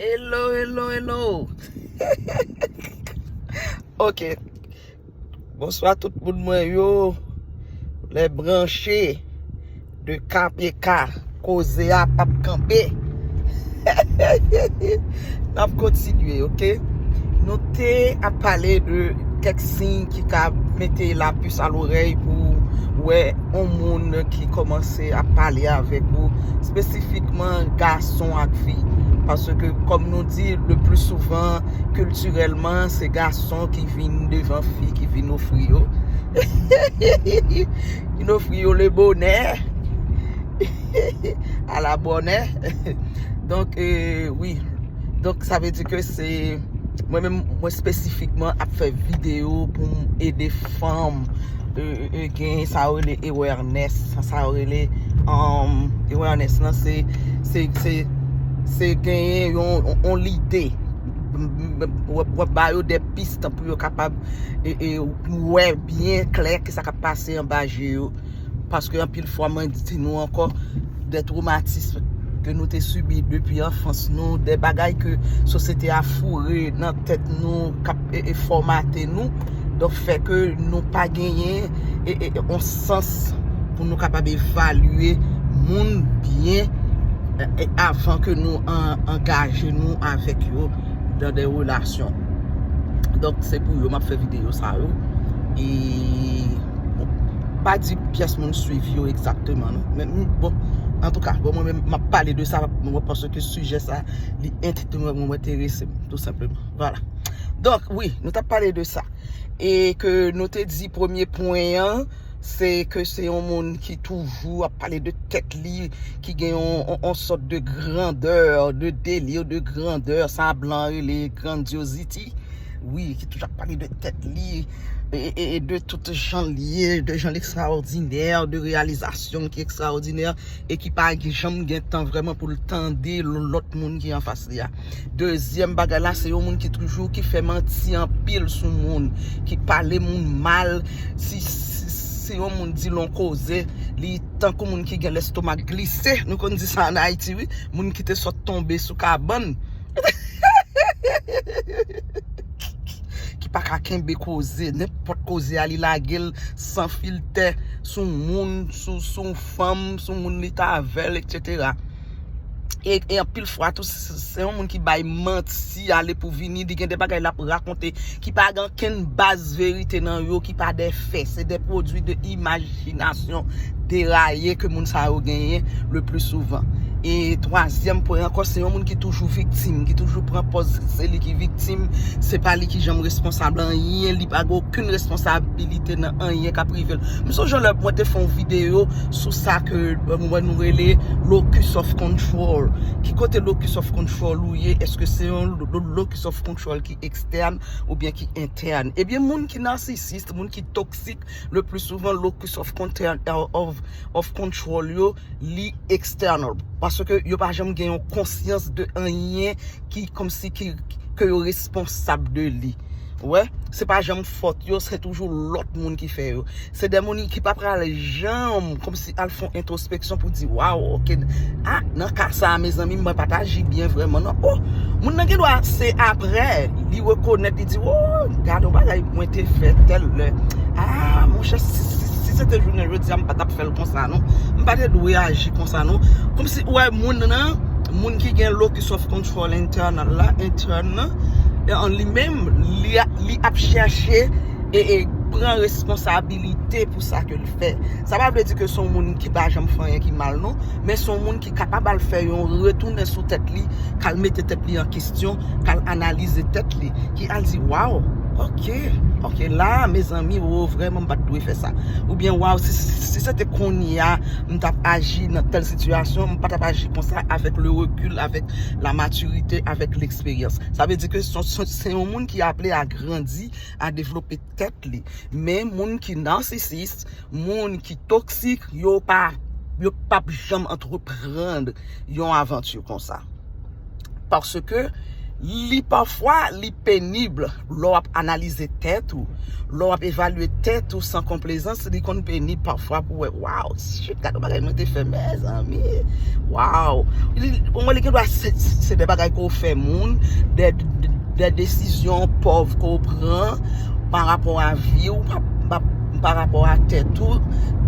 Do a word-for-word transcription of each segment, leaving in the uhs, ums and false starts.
Hello, hello, hello. Ok. Bonswa tout moun mwen yo. Lè branche de K P K, koze a p ap kanpe. N ap kontinye, ok? Nou te ap pale de kèk siy ki ka mete lapis a lorèy pou wè yon moun ki kòmanse ap pale avèk ou, espesifikman gason ak fi. Paske, kòm nou di, le pli souvan, kiltirèlman, se gason ki vin devan fi, ki vin ofri yo. Vin ofri yo le bonè. A la bonè. Donk, euh, wi. Donk, sa vle di ke se, mwen menm, mwen espesifikman ap fè videyo pou m ede fanm, euh, euh, euh, gen sa yo rele awareness, sa yo rele, um, awareness lan, se, se, se, se genyen yon, yon, yon lide. W ap, w ap ba yo de pis pou yo kapab, e, e, wè byen klè ki sa k ap pase anba je yo. Paske anpil fwa, mwen di nou ankò, de twomatis ke nou te sibi depi anfans nou, de bagay ke sosyete a foure nan tèt nou, k ap, e, e, fòmate nou. Donk, fè ke nou pa genyen, e, e, yon sans pou nou kapab evalye moun byen, e, e, avan ke nou an-, angaje nou avèk yo dan de relasyon. Donk, se pou yo m ap fè videyo sa yo. E, bon, pa di pyès moun swiv yo egzakteman, non. Men, m, bon, antouka, bon, mwen menm, m ap pale de sa, mwen, paske sijè sa, li ent-, mwen, mwen enterese m, tou senpleman. Vwala. Donk, wi, nou t ap pale de sa. E ke nou te di premye pwen an, se ke se yon moun ki toujou ap pale de tèt li, ki gen yon, yon, yon sòt de grandè, de délire de grandè, sa blan rele grandioziti. Wi, ki toujou ap pale de tèt li, e, e, e de tout jan l ye, de jan l ekstraòdinè, de reyalizasyon ki ekstraòdinè, e ki pa janm gen tan vrèman pou l tande lòt moun ki anfas li a. Dezyèm bagay la, se yon moun ki toujou, ki fè manti anpil sou moun, ki pale moun mal. Si, si, si yon moun di l yon koze, li tankou moun ki gen lèstomak glise. Nou konn di sa ann Ayiti, wi. Moun ki te sot tonbe sou kabann. Ki pa ka kenbe koze, nenpòt koze a, li lage l san filtè sou moun, sou, sou fanm, sou moun li t avè l, etsetera. E, e anpil fwa tou, se, se yon moun ki bay manti ale pou vini, li gen de bagay l ap rakonte ki pa gen okenn baz verite nan yo, ki pa de fè, se de pwodui de imajinasyon deraye ke moun sa yo genyen le pli souvan. E twazyèm pwen ankò, se yon moun ki toujou viktim, ki toujou pran pòz se li ki viktim, se pa li ki janm responsab anyen, li pa gen okenn responsabilite nan anyen k ap rive l. M sonje lè mwen te fè yon videyo sou sa ke, euh, mwen nou rele locus of control. Ki kote locus of control ou ye? Èske se yon lo-, lo-, locus of control ki ekstèn oubyen ki entèn? Ebyen, moun ki nasisis, moun ki toksik, le pli souvan locus of control, of, of control yo, li external. Paske yo pa janm gen yon konsyans de anyen ki kòmsi ki, ke yo responsab de li. Ou wè, se pa janm fòt yo, se toujou lòt moun ki fè yo. Se de moun ki pa pral janm kòmsi al fè yon entwospeksyon pou di, waw, ok, ah, nan ka sa a, mezanmi, mwen pa t aji byen vrèman, non. Oh, moun nan gen dwa se apre li rekonèt, li di, oh, gade yon bagay mwen te fè tèl lè. Ah, monchè, si, si, si se te jounen jodi a, m pa t ap fè l konsa, non. M pa te dwe aji konsa, non. Kòmsi, ou wè, moun nan, moun ki gen locus of control internal la, intern nan, e an li menm, li a-, li ap chèche e, e pran responsabilite pou sa ke l fè. Sa pa vle di ke se yon moun ki pa janm fè anyen ki mal, non, men se yon moun ki kapab al fè yon retounen sou tèt li, k al mete tèt li an kesyon, k al analize tèt li, ki al di, waw, ok, ok, la, mezanmi, oh, vrèman, m pa t dwe fè sa. Oubyen, waw, si, si, si se te kounye a, m t ap aji nan tèl sitiyasyon, m pa t ap aji konsa, avèk le recul, avèk la maturité, avèk l'expérience. Sa vle di ke se, se, se yon moun ki aple a grandi, a devlope tèt li. Men moun ki nasisis, moun ki toksik, yo pa, yo p ap janm antreprann yon avanti konsa. Paske Li pafwa, li penib lè w ap analize tèt ou, lè w ap evalye tèt ou san konplezans, li konn penib pafwa pou wè, waw, shit, gade yon bagay mwen te fè, mezanmi, waw. Li, pou mwen, li gen dwa se, se de bagay ke w fè moun, de, de, de desizyon pòv ke w pran pa rapò a vi w, pa, pa, pa rapò a tèt ou,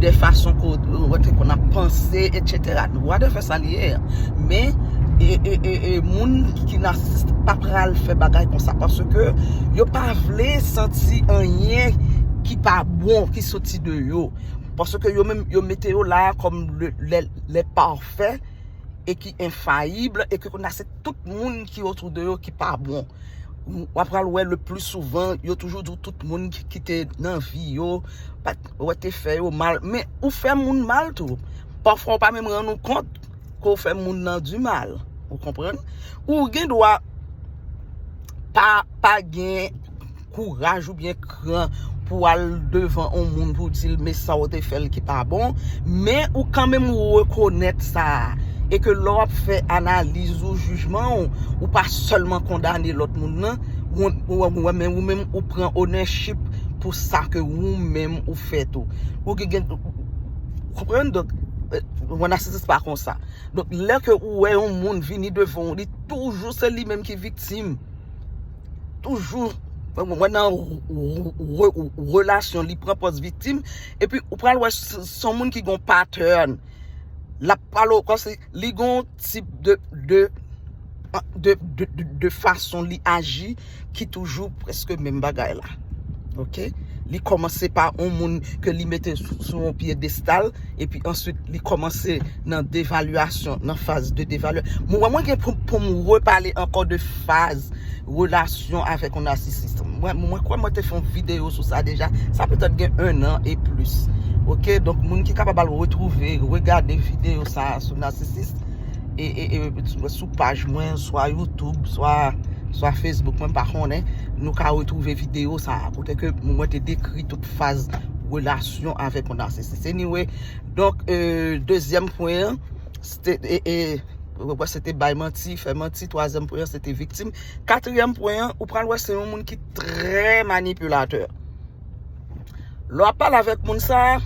de fason ke w, w te konn ap panse, etsetera. Whatever sa li ye. Men, e, e, e, e moun ki nasis pa pral fè bagay konsa, paske yo pa vle santi anyen ki pa bon, ki soti de yo. Paske yo menm, yo mete yo la kòm le, le, le parfè e ki enfayib, e ke kounye a se tout moun ki otou de yo ki pa bon. W ap pral wè le pli souvan, yo toujou di w tout moun ki, ki te nan vi yo, pa t, wè te fè yo mal. Men ou fè moun mal tou. Pafwa ou pa menm rann ou kont ke w fè moun nan di mal. Ou konprann? Ou gen dwa pa, pa gen kouraj oubyen kran pou al devan yon moun pou di l, men sa w te fè l ki pa bon, men ou kanmenm rekonèt sa a. E ke lè w ap fè analiz ou, jijman ou, ou pa sèlman kondane lòt moun nan, ou, ou, ou, men ou menm ou pran ownership pou sa ke ou menm ou fè tou. Ou gen, gen, konprann? Donk, euh, yon nasisis pa konsa. Donk, lè ke ou wè yon moun vini devan w, li toujou se li menm ki viktim. Toujou, mwen nan re, re, relasyon, li pran pòz viktim. Epi, ou pral wè s, s, se yon moun ki gen yon pattern. L ap pale w kòmsi li gen yon tip de, de, de, de, de, de fason li aji ki toujou prèske menm bagay la. Ok? Li kòmanse pa yon moun ke li mete sou, sou yon pyedestal, epi answit li kòmanse nan devalyasyon, nan faz de devalyasyon. Mwen, mwen gen pou, pou m repale ankò de faz relasyon avèk yon nasisis. Mwen, mwen kwè mwen te fè yon videyo sou sa deja. Sa petèt gen un an e plis. Ok? Donk, moun ki kapab al retwouve, regade videyo sa a sou nasisis, e, e, e, sou paj mwen, swa YouTube, swa, swa Facebook, mwen pa konnen, nou ka retwouve videyo sa a, kote ke mwen te dekri tout faz relasyon avèk yon nasisis. Anyway, donk, euh, dezyèm pwen an, se te, e, e, wè, se te bay manti, fè manti, twazyèm pwen an, se te viktim. Katriyèm pwen an, ou pral wè se yon moun ki trè manipilatè. Lè w ap pale avèk moun sa a,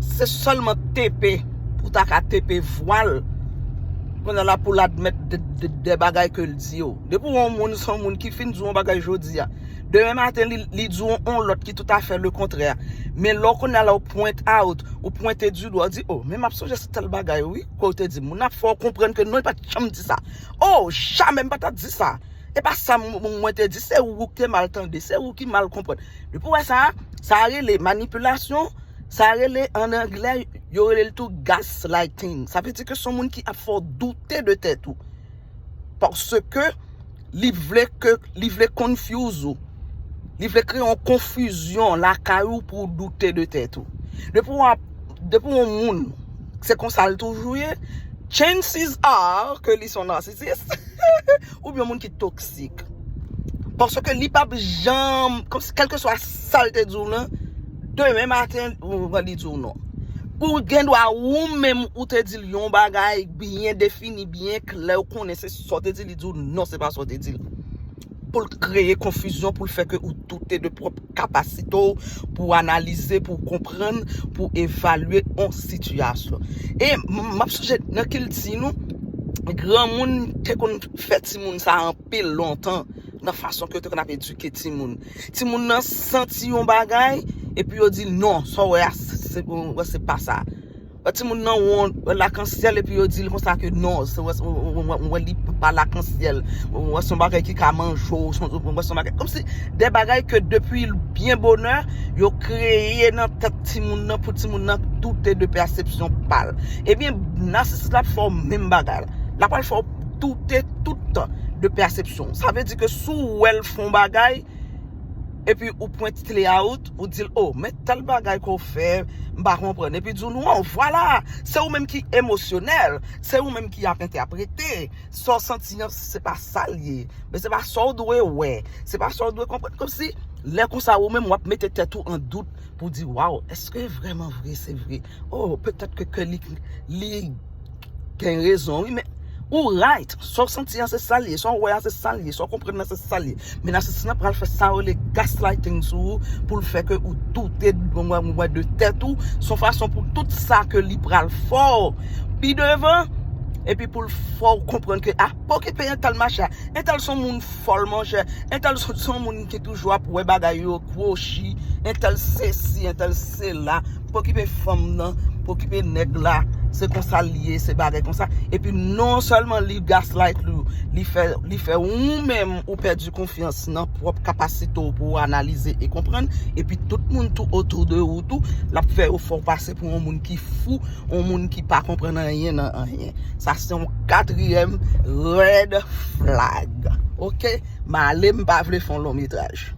se sèlman tepe pou ta ka tepe vwa l. Kounye a la pou l admèt de, de, de bagay ke l di yo. Depi w wè yon moun, se yon moun ki fin di w yon bagay jodi a, demen maten, li, li di w yon lòt ki toutafè le kontrè. Men lè w kounye a la ou point out, ou pwente di dwa, ou di, oh, men m ap sonje se tèl bagay, wi, ke w te di. Moun ap fè w konprann ke non, li pa t janm di sa. Oh, jamè m pa t ap di sa. E pa sa m, m, mwen te di, se ou ki te mal tande, se ou ki mal konprann. Depi w wè sa, sa rele manipilasyon, sa rele, an anglè, yo rele l tou gaslighting. Sa vle di ke se yon moun ki ap fè w doute de tèt ou. Paske li vle ke, li vle confuse ou. Li vle kreye yon konfizyon lakay ou pou w doute de tèt ou. Depi w ap, depi yon moun, se konsa l toujou ye, chances are ke li se yon nasisis, oubyen yon moun ki toksik. Paske li p ap janm, kòmsi, kèlkeswa sa l te di w lan, demen maten, ou, li di w non. Ou gen dwa, ou menm, ou te di l yon bagay byen defini, byen klè, ou konnen se sa w te di, li di w non, se pa sa w te di l. Pou l kreye konfizyon, pou l fè ke ou doute de pwòp kapasite w, pou w analize, pou w konprann, pou w evalye yon sitiyasyon. E m, m ap sonje nan kilti nou, granmoun te konn fè timoun sa anpil lontan, nan fason ke yo te konn ap edike timoun. Timoun nan santi yon bagay, epi yo di, non, sa w wè a, se, se, wè se pa sa. Wè timoun nan won, wè lakansyèl, epi yo di l konsa ke non, se, wè, wè, wè, wè li pa lakansyèl, wè se yon bagay ki ka manje w, se, wè se yon bagay, kòmsi de bagay ke depi l byen bonè, yo kreye nan tèt timoun nan pou timoun nan doute de pèsepsyon pa l. Ebyen, nasisis la ap fè w menm bagay la. L ap al fè w doute tout tan de pèsepsyon. Sa vle di ke si w wè l fè yon bagay, epi ou pwente li out, ou di l, oh, men tèl bagay ke w fè, m pa konprann. Epi di w, non, vwala, se ou menm ki emosyonèl, se ou menm ki ap entèprete. Sa w santi an, se pa sa l ye. Men se pa sa w dwe wè. Se pa sa w dwe konprann. Kòmsi, lè konsa, ou menm, w ap mete tèt ou an dout pou di, waw, èske vrèman vre, se vre? Oh, petèt ke, ke li, li gen rezon, wi, men Ou right, sa w santi an se sa l ye, sa w wè an se sa l ye, sa w konprann nan se sa l ye. Men nasistis lan pral fè sa yo rele gaslighting sou ou pou l fè ke ou doute de, de tèt ou. Se yon fason pou tout sa ke li pral fè w pi devan, epi pou l fè w konprann ke a pa okipe entèl machin, entèl se yon moun fòl monchè, entèl se yon moun ki toujou ap wè bagay yo kwochi, entèl sesi, entèl sela, pa okipe fanm nan, pa okipe nèg la, se konsa l ye, se bagay konsa. Epi non sèlman li gaslight ou, li fè, li fè ou menm ou pèdi konfyans nan pwòp kapasite w pou w analize e konprann, epi tout moun tou otou de ou tou, l ap fè yo fè w pase pou yon moun ki fou, yon moun ki pa konprann anyen nan anyen. Sa se yon katriyèm red flag. Oke? M ale, m pa vle fè yon long metraj.